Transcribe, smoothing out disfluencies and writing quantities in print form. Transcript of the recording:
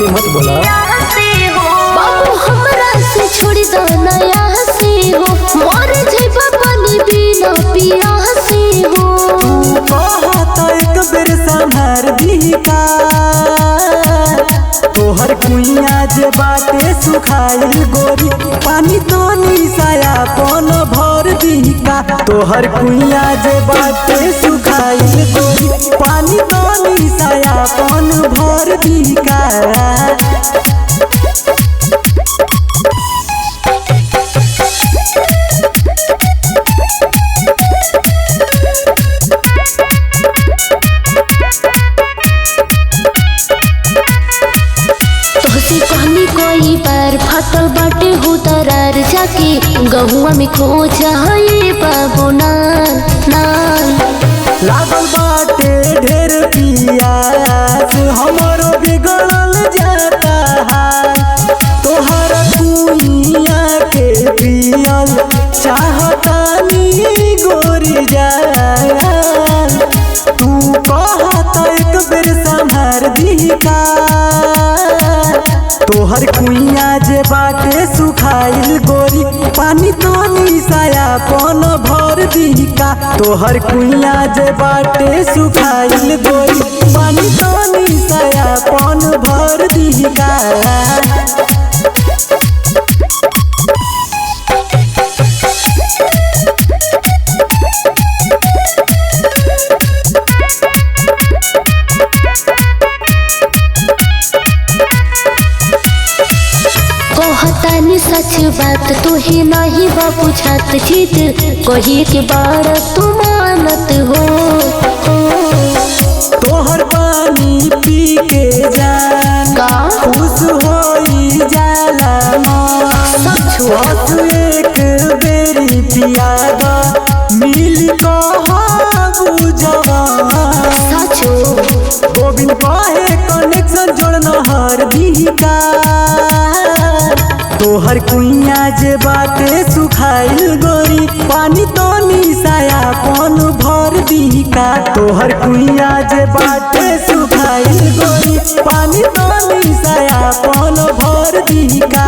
ऐसे मत बोला। बाबू हमरा से छोड़ दो नया से हो, मर जइबा पानी बिना पिया से हो। तू कहत एक बेर संभार दी का, तोहर कुइया जे बाटे सुखाइल गोरी, पानी तो निसाया पन भर दी का। तोहर कुइया जे बाटे सुखाइल गोरी, पानी तो निसाया पन भर दी का। तोहसे कहनी कोई बार फाटल बाटे हो दरार, जाके गहुआ में खो जाए बाबू नान नान। लागल बाटे ढेर पियास, हमरो बिगड़ल जाता हाल। तोहर कुइया के पियल चाहतानी गोरी जान। तू कहत एक बेर संभार दी का, तोहर कुइया जे बाटे सुखाइल गोरी, पानी तो निसाया पन भर दी का। तोहर कुइया जे बाटे सुखाइल गोरी, पानी तो निसाया पन भर दी का। कहतानी सच बात तुहे नहीं बाबू छात, जीत कही के बार तू मानत हो। तोहर पानी पी के जान का खुश होई जाला मन। सब छुआ बस एक बेरी पियादा मिल कहाबू जवान। सचो गोविंद कहे कनेक्शन जोड़ना हर दी का, तोहर कुइया जे बाटे सुखाइल गोरी, पानी तो निसाया पन भर दी का। तोहर कुइया जे बाटे सुखाइल गोरी, पानी तो निसाया पन भर दी का।